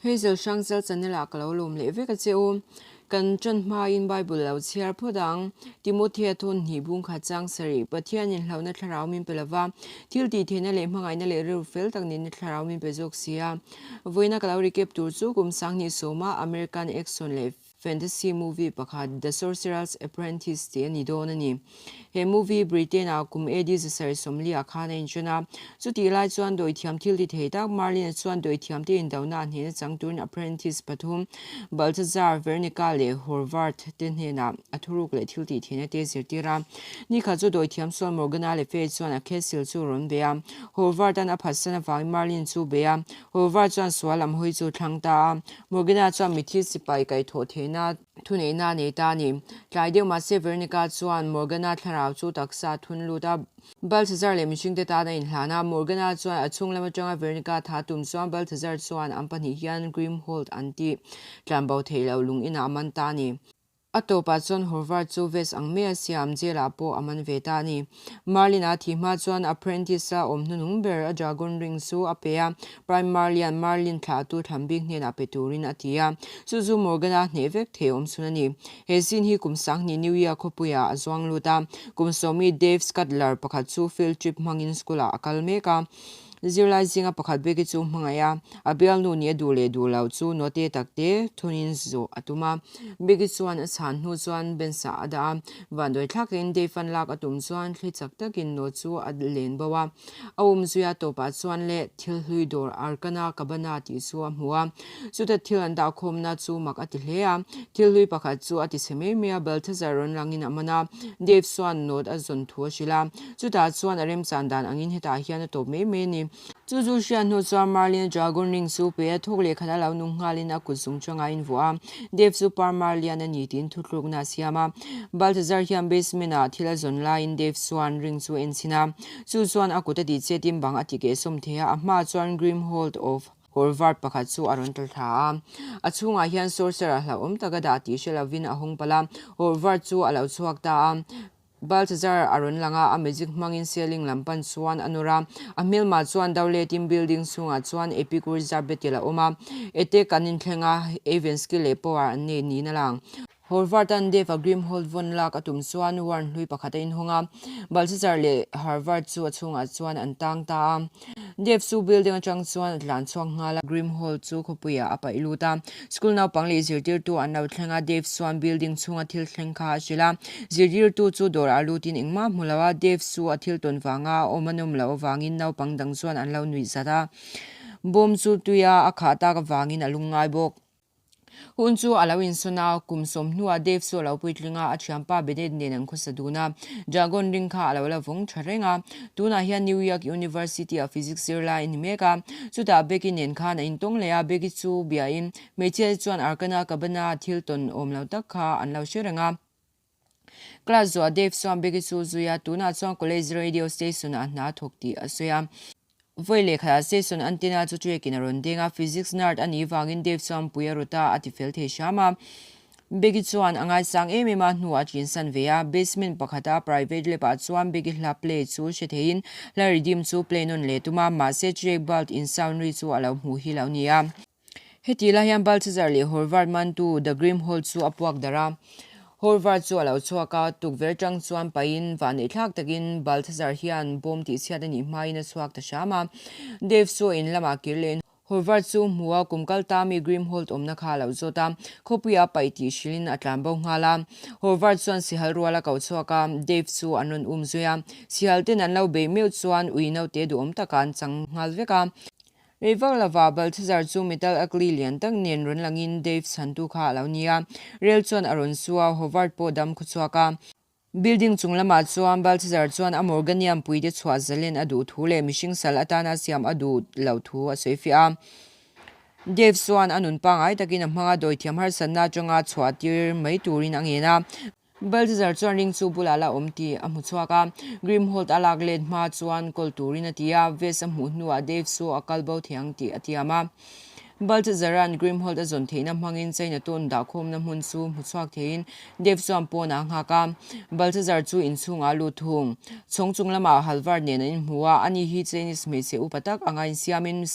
Hazel Hrangchal channel ah ka lo lawm leh vek a che u. Kan ṭan hmain Bible lo chhiar phawt ang. Timothea thawn hnih bung khat chang sarih, Pathianin hlauhna thlarau min pe lova, thil tih theihna leh hmangaihna leh rilru fel tak nihna thlarau min pe zawk si a. Vawiina ka lo recap tur chu kum sanghnih sawma American action leh Fantasy movie pakhat The Sorcerer's Apprentice tih a ni dawn a ni. He movie hi Britain-ah kum AD 740 ah khan a inṭan a. Chutih lai chuan dawithiam thil ti thei tak Merlin-a chuan dawithiamte indohna a hnehna chang turin apprentice pathum Balthazar, Veronica leh Horvath te hnenah a thuruk leh thil tih theihna te a zirtir a. Nikhat chu dawithiam sual Morgana Le Fay chuan a castle chu a rawn bei a. Horvath-a'n a phatsan avangin Merlin chu bei a. Horvath chuan sual lam hawi chu a thlang ta a. Morgana chuan mithi sipai kaihthawh theihna thuneihna a nei ta a ni. Tlai deuh mahse Veronica chuan Morgana thlarau chu taksa a thun lut a, Balthazar leh mihringte tan a inhlan a. Morgana chuan a chhung lam atanga Veronica tha tum chuan Balthazar chuan an pahnih hian Grimhold an tih tlanbo theih loh lung inah a man ta a ni. A tawpah chuan Horvath chu vest ang mai a siam, jail ah pawh a man ve ta a ni. Merlin-a thih hma chuan apprentice a awm hnuhnung ber a dragon ring chu a pe a, Prime Marlian Merlin thlahtu Thlambik hnenah pe turin a ti a, chu chu Morgana hneh vek thei awm chhun a ni. He scene hi kum sanghnih New Year khawpuiah a zuang lut a, kum sawmi Dave Scudler pakhat chu field trip hmangin school ah a kal mek a. Zirlai zinga pakhat beki chu hmangaih a, a bialnu nih a duh leh duh loh chu note takte thunin zawh a tum a. Beki chuan a chhan hnu chuan bench ah a dah a, vanduai thlakin Dave an lak a tum chuan thli chak takin note chu a len bo a. A umzui a tawpah chuan leh thil hlui dawr Arkana Cabana tih chu a hmu a, chuta thil an dahkhawmna chu mak a ti hle a. Thil hlui pakhat chu a ti chhe mai mai a, Balthazar rawn langin a man a, Dave chuan note a zawn thu a hrilh a. Chutah chuan a remchan dan angin hetah hian a tawp mai mai a ni. Chu chu hriat hnu chuan Merlin-a dragon ring chu pe a thawk leh khat a lo nung nghalin a kut zung changa a invuah a. Dave chu Par Merlian a ni tiin thutlukna a siam a. Balthazar hian basement-ah thil a zawn laiin Dave chuan ring chu a enchhin a. Chu chuan a kut a tih chetin bang a ti kehsawm thei a, a hmaah chuan Grimhold of Horvath pakhat chu a rawn tla thla a. A chhungah hian sorcerer hlauhawm tak a dah tih hre lovin a hawng palh a. Horvath chu a lo chhuak ta a. Balthazar a rawn lang a, a magic hmangin ceiling lam pan chuan a nawr a. A hmelmah chuan do letin building chhungah chuan Epic Reserve Battle a awm a. Attack an inthleng a, Aven skill leh power an nei niin a lang. Horvath-a'n Dave-a Grimhold vawn lak a tum chuan warn hlui pakhat a inhawng a. Balthazar leh Harvard chu a chhungah chuan an tang ta a. Dave chu building atang chuan a tlan chhuak nghal a. Grimhold chu khawpuiah a paih lut a. School naupang leh zirtirtu an lo thleng a, Dave chuan building chhunga thil thleng kha a hrilh a. Zirtirtu chu dawrah lutin engmah hmu lo a, Dave chu a thil tawn vanga a awm a nawm loh avangin naupang dang chuan an lo nuih zat a. Bawm chu tuia a khah tak avangin a lungngai bawk. Hun chu a lo insawn a, kum sawm hnuah Dave chu a lo puitling a, a thianpa Bennett nen an khawsa dun a. Dragon ring kha a lo la vawng tha reng a. Tunah hian New York University-ah physics zirlai a ni mek a. Chutah Becky nen khan a intawng leh a, Becky chu biain hmeichhia te chuan Arkana Cabana thil tawn awm lo tak kha an lo hre reng a. Class zuah Dave chuan Becky chu zui a, tunah chuan college radio station-ah hna a thawk tih a sawi a. Vawi lehkhatah station antenna chu track-in a rawn deng a, physics nerd a nih vangin Dave chuan pui a rawt a, a ti fel thei hram a. Becky chuan a ngaisang em em a, hnuah a chinsan ve a. Basement pakhata private lab-ah chuan Becky hla play chu hre theiin hla redeem chu play nawn leh tum a, mahse track belt in sound ri chu a lo hmuh hi lo ni a. Heti lai hian Balthazar leh Horvath mantu The Grimhold chu a puak darh a. Horvath chu a lo chhuak a, tukverh tang chuan pahin vanneihthlak takin Balthazar hian bawm tihchhiat a nih hmain a chhuak ta hram a. Dave chu a in lamah kir leh in Horvath chu hmu a, kum kal ta mi Grimhold awmna kha a lo zawt a, khawpuia paih tih hrilhin a tlan bo nghal a. Horvath chuan sihal rual a ko chhuak a, Dave chu an rawn um zui a. Sihal ten an lo bei meuh chuan ui naute duhawm takah an chang nghal vek a. Rei vak lova Balthazar chu metal ugly lian tak nen rawn langin Dave chhantu kha a lo ni a, rel chuan a rawn su a, Howard pawh dam khaw chhuak a. Building chung lamah chuan Balthazar chuan a Morganian puite chhuah zalen a duh thu leh mihring sal atana siam a duh loh thu a sawi fiah a. Dave chuan a nun pangngai takin a hmanga dawithiam harsatna atanga chhuah tir mai turin a ngen a. Balthazar chuan ring chu bulah la awm tih a hmu chhuak a, Grimhold a lak let hma chuan kawl turin a ti a, Vest a hmuh hnuah Dave chu a kal bo thei ang tih a tiam a. Balthazara'n Grimhold a zawn theihna hmangin China tawn dahkhawmna hmun chu hmu chhuak theiin Dave chuan pawnah a nghak a, Balthazar chu inchhungah a lut thung. Chhawng chung lamah Halvard nen an inhmu a, ani hi Chinese hmeichhe upa tak anga insiamin.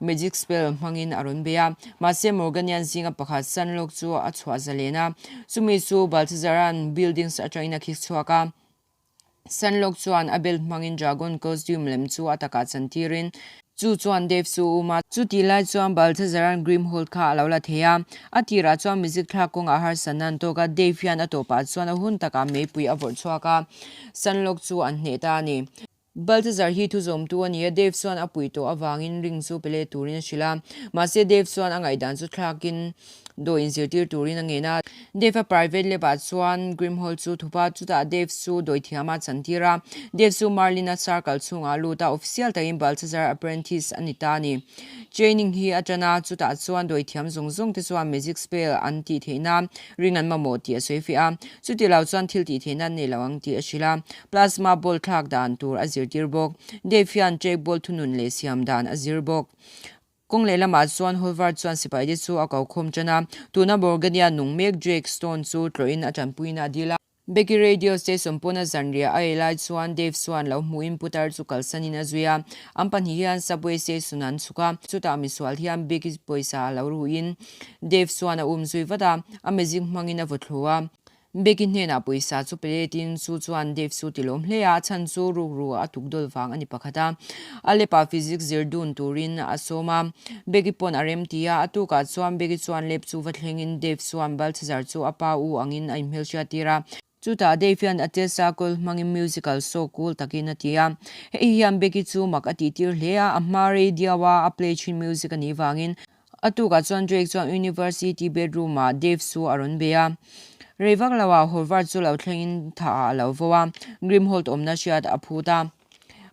Magic spell hmangin a rawn bei a. Mahse Morganian zinga pakhat Sunlock chu a chhuah zalen a. Chumi chu Balthazar-a'n buildings atangin a khik chhuak a. Sunlock chuan a belt hmangin dragon costume lem chu a takah chantirin chu chuan Dave chu a um a. Chutih lai chuan Balthazar-a'n Grimhold kha a lo la thei a. A tirah chuan music thlak kawngah harsatna an tawk a, Dave hian a tawpah chuan a hun takah meipui a vawrh chhuak a, Sunlock chu an hneh ta a ni. Balthazar hi thuzawmtu a ni a, Dave chuan a puih tawh avangin ring chu pe leh turin a hrilh a. Mahse Dave chuan a ngaihdan chu thlakin dawi inzirtir turin a ngen a. Dave-a private lab-ah chuan Grimhold chu thup a, chutah Dave chu dawithiama a chantir a. Dave chu Merlin-a circle chhungah a lut a, official takin Balthazar apprentice a ni ta a ni. Training hi a tan a, chutah chuan dawithiam zawng zawng te chuan magic spell an tih theih nan ring an mamawh tih a sawi fiah a. Chuti lo chuan thil tih theihna an nei lo ang tih a hrilh a. Plasma ball thlak dan tur a zirtir bawk. Dave hian track ball thunun leh siam dan a zir bawk. Kawng lehlamah chuan Holvard chuan sipaite chu a ko khawm tan a, tuna Morgania nung mek Drake Stone chu tlawhin a tanpuina a dil a. Becky Radio station pawna zanriah a ei lai chuan Dave chuan lo hmuhin putar chu kalsanin a zui a. An pahnih hian subway station an chhuk a, chutah misual hian Becky pawisa a lo ruhin Dave chuan a um zui vat a, a magic hmangin a vaw thlu a. Becky hnenah pawisa chu pe letin chu chuan Dave chu ti lawm hle a, a chhan chu rukru a tuk dawl vang a ni pakhat a. A lepa physics zir dun turin a sawm a, Becky pawn a rem ti a, a tukah chuan Becky chuan lep chu va thlengin Dave chuan Balthazar chu a pa u angin a inhmelhriat tir a. Chutah Dave hian a Tesla coil hmangin musical show cool takin a ti a, hei hian Becky chu mak a tihtir hle a, a hma radio a a play thin music a nih vangin A tukah chuan Drake chuan University bedroom-ah Dave chu a rawn bei a. Rei vak loah Horvath chu lo thlengin thah ah a lo vo a, Grimhold awmna hriat a phut a.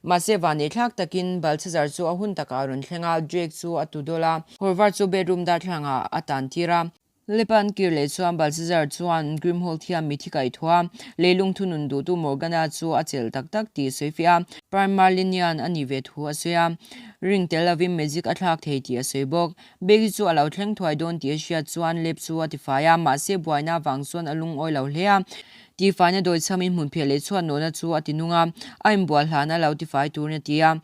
Mahse vanneithlak takin Balthazar chu a hun takah a rawn thleng a, Drake chu a tu dawl a, Horvath chu bedroom darthlangah a tan tir a. Lepan kir leh chuan Balthazar chuan Grimhold hian mithi kaihthawh a, leilung thunun duhtu Morgana chu a chelh tak tak tih a sawi fiah a. Prime Merlinian a nih ve thu a sawi a, ring tel lovin magic a thlak thei tih a sawi bawk. Becky chu a lo thleng thuai dawn tih a hriat chuan lep chu a tifai a, mahse buaina avang chuan a lungawi lo hle a. Tifaina dawichhamin hmunphiah leh chhuat nawhna chu a tinung a, a inbual hlana lo tifai turin a ti a.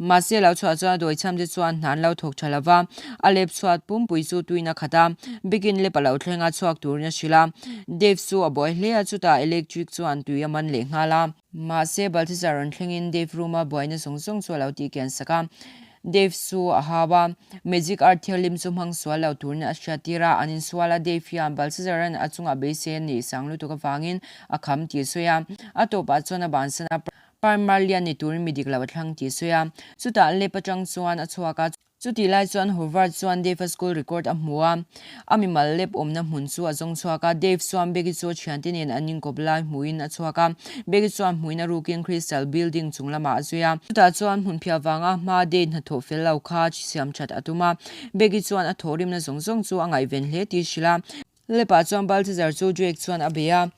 Mahse lo chhuah chuan a dawichham te chuan hna an lo thawk tha lova, a lep chhuat pumpui chu tuin a khat a, bikin lep a lo thleng a, chhuak turin a hrilh a. Dave chu a buai hle a, chutah electric chuan tui a man leh nghal a. Mahse Balthazar rawn thlengin Dave room a buaina zawng zawng chu a lo tih kian sak a. Dave chu a hau a, magic art thianghlim chu hmang sual lo turin a hriat tir a, an insual a, Dave hian Balthazar-a'n a chungah beisei a nih sang lutuk avangin a kham tih a sawi a, a tawpah chuan a bansan a. Parmar lian ni turin mi dik lo a thlang tih a sawi a, chutah lep atang chuan a chhuak a. Chutih lai chuan Horvath chuan Dave-a school record a hmu a, a mimal lep awmna hmun chu a zawng chhuak a. Dave chuan Becky chu a thiante nen an inkawp lai hmuhin a chhuak a, Becky chuan hmuin a rukin Crystal Building chung lamah a zui a. Chutah chuan hmunphiah vanga hma Dave hnathawh fel lo kha siam that a tum a, Becky chuan a thawhrimna zawng zawng chu a ngaihven hle tih a hrilh a. Lepah chuan Balthazar chu Drake chuan a bei a.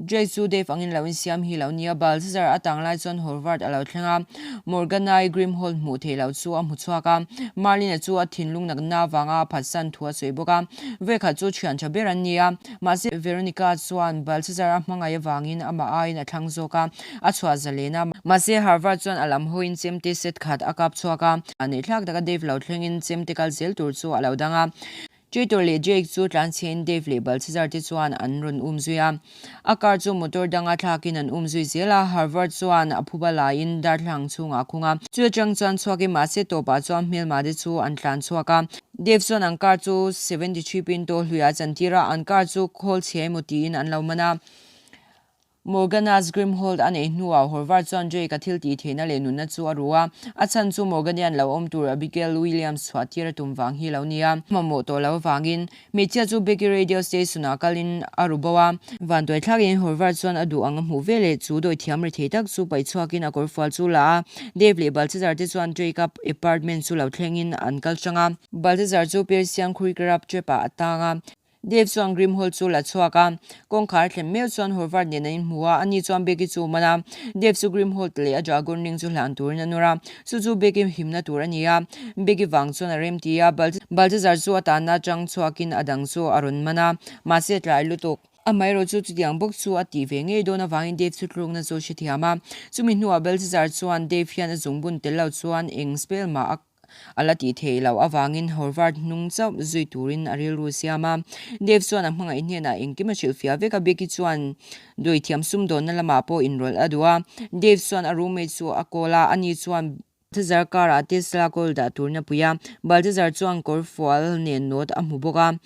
Drake chu Dave angin lo insiam hi lo nia, Balthazar a tang lai chuan Horvath a lo thleng a, Morgana-i Grimhold hmuh theih loh chu a hmu chhuak a, Merlin-a chu a thinlung nakna avanga a phatsan thu a sawi bawk a, vekhat chu thian tha ber an ni a, mahse Veronica chuan Balthazar a hmangaih avangin amah aiin a thlang zawk a, a chhuah zalen a, mahse Harvard chuan a lam hawiin chemte set khat a kap chhuak a, a neihthlak taka Dave lo thlengin chemte kal zel tur chu a lo dang a. Traitor leh Jake chu tlanchhiain Dave leh Balthazar te chuan an rawn um zui a. A car chu motor danga thlakin an um zui zel a, Harvard chuan a phuba laiin darthlalang chhungah a khung a. Chu atang chuan chhuakin mahse tawpah chuan hmelma te chu an tlan chhuak a. Dave chuan an car chu 73 Pinto hluiah a chantir a, an car chu khawl chhia emaw tiin an lo man a. Morgana's Grimhold a neih hnuah Horvath chuan Drake a thil tih theihna leh nunna chu a ru a, a chhan chu Morganian lo awm tur Abigail Williams chhuah tir a tum vang hi lo nia. Mamawh tawh lo avangin hmeichhia chu Becky Radio Station-ah kalin a ru bo a. Vantuai thlakin Horvath chuan a duh ang a hmuh veleh chu dawithiam rethei tak chu paih chhuakin a kawrfual chu la a. Dave leh Balthazar te chuan Drake-a apartment chu lo thlengin an kal hrang a. Balthazar chu Persian Khurikirap trap-ah a tang a. Dave chuan Grimhold chu la chhuak a, kawngkhar thlen meuh chuan Horvath nen an inhmu a, ani chuan Becky chu a man a. Dave chu Grimhold leh a dragon ring chu hlan turin a nawr a, chu chu Becky himna tur a ni a. Becky vang chuan a rem ti a, Balthazar chu a tanna atang chhuakin a dang chu a rawn man a, mahse a tlai lutuk. Amaherawh chu chutiang bawk chu a tih ve ngei dawn avangin Dave chu tlukna chu a hrethiam a. Chumi hnuah Balthazar chuan Dave hian a zungbun tel lo chuan eng spell mah a. a la tih theih loh avangin Horvath hnung chauh zui turin a rilru siam a. Dave chuan a hmangaih hnenah engkim a hrilhfiah vek a, Becky chuan dawithiam sumdawnna lamah pawh inrawlh a duh a. Dave chuan a roommate chu a call a, ani chuan Balthazar car ah Tesla kawl dah turin a pui a, Balthazar chuan kawr fual nen note a hmu bawk a.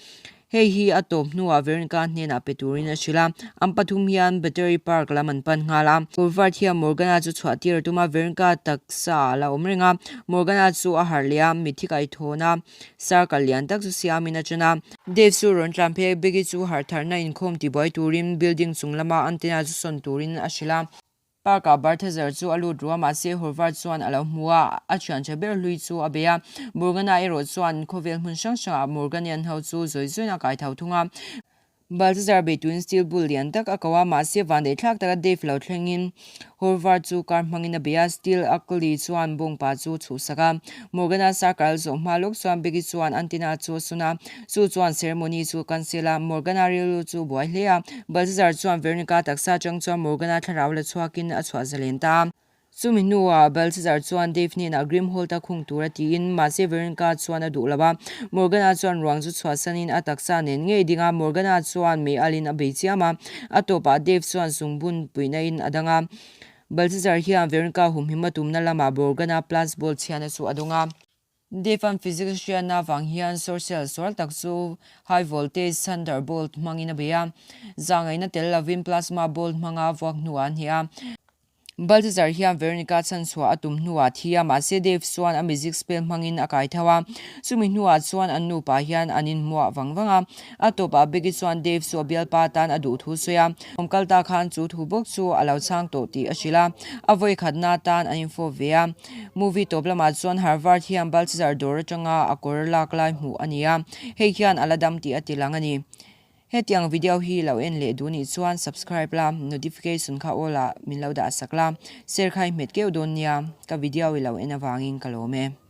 Hei hi a tawp hnuah Veronica hnenah pe turin a hrilh a, an pathum hian Battery Park lam an pan nghal a. Horvath hian Morgana chu chhuah tir a tum a, Veronica taksa a la awm reng a, Morgana chu a harh leh a, mitthi kaithawn a, circle lian tak chu siamin a ṭan a. Dave chu rawn tlan phei a, Becky chu harh tharna inkhawm tibuai turin building chung lama antenna chu sawn turin a hrilh a. Park-ah Balthazar chu a lut ruah mahse Horvath chuan a lo hmu a, a thian tha ber hlui chu a bei a. Morgana erawh chuan khawvel hmun hrang hrangah Morganian ho chu zawi zawiin a kai tho thung a. Balthazar beituin steel bull lian tak a ko a, mahse vandeih thlak taka Dave lo thlengin Horvath chu kar hmangin a bei a, steel Ugly chuan bawngpa chu chhuhsak a. Morgana circle zawh hma lawk chuan Becky chuan antenna chu a sun a, Chu chuan ceremony chu cancel a, Morgana rilru chu buai hle a. Balthazar chuan Veronica taksa atang chuan Morgana thlarau la chhuakin a chhuah zalen ta. Chumi hnuah Balthazar chuan Dave hnenah Grimhold a khung tur a tiin, mahse Veronica chuan a duh lo a. Morgana chuan ruang chu chhuahsanin a taksa nen ngei ding a, Morgana chuan mei alin a bei chiam a. A tawpah Dave chuan zungbun puihna in a dang a. Balthazar hian Veronica humhim a tumna lamah Morgana plus ball chhiana chu a dawng a. Dave-a'n physics hriatna avang hian Sorcel sual tak chu high voltage thunderbolt hmangin a bei a, zahngaihna tel lovin plasma bolt hmanga vuak hnuah a hnih a. Balthazar hian Veronica chhanchhuah a tum hnuah a thi a, mahse Dave chuan a magic spell hmangin a kai tho a. Chumi hnuah chuan an nupa hian an inhmuah vang vang a. A tawpah Becky chuan Dave chu a bialpa atan a duh thu sawi a, awm kal ta khan chu thu bawk chu a lo chhang tawh tih a hrilh a, a vawi khatna atan an infawp ve a. Movie tawp lamah chuan Harvard hian Balthazar dawr atanga a kawr lak lai hmuh a ni a, hei hian a la dam tih a ti lang a ni. Hetiang video hi lo en leh duh nih chuan subscribe la, notification kha all ah min lo dah sak la, share kha i hmet keuh dawn nia, ka video i lo en avangin ka lawm e.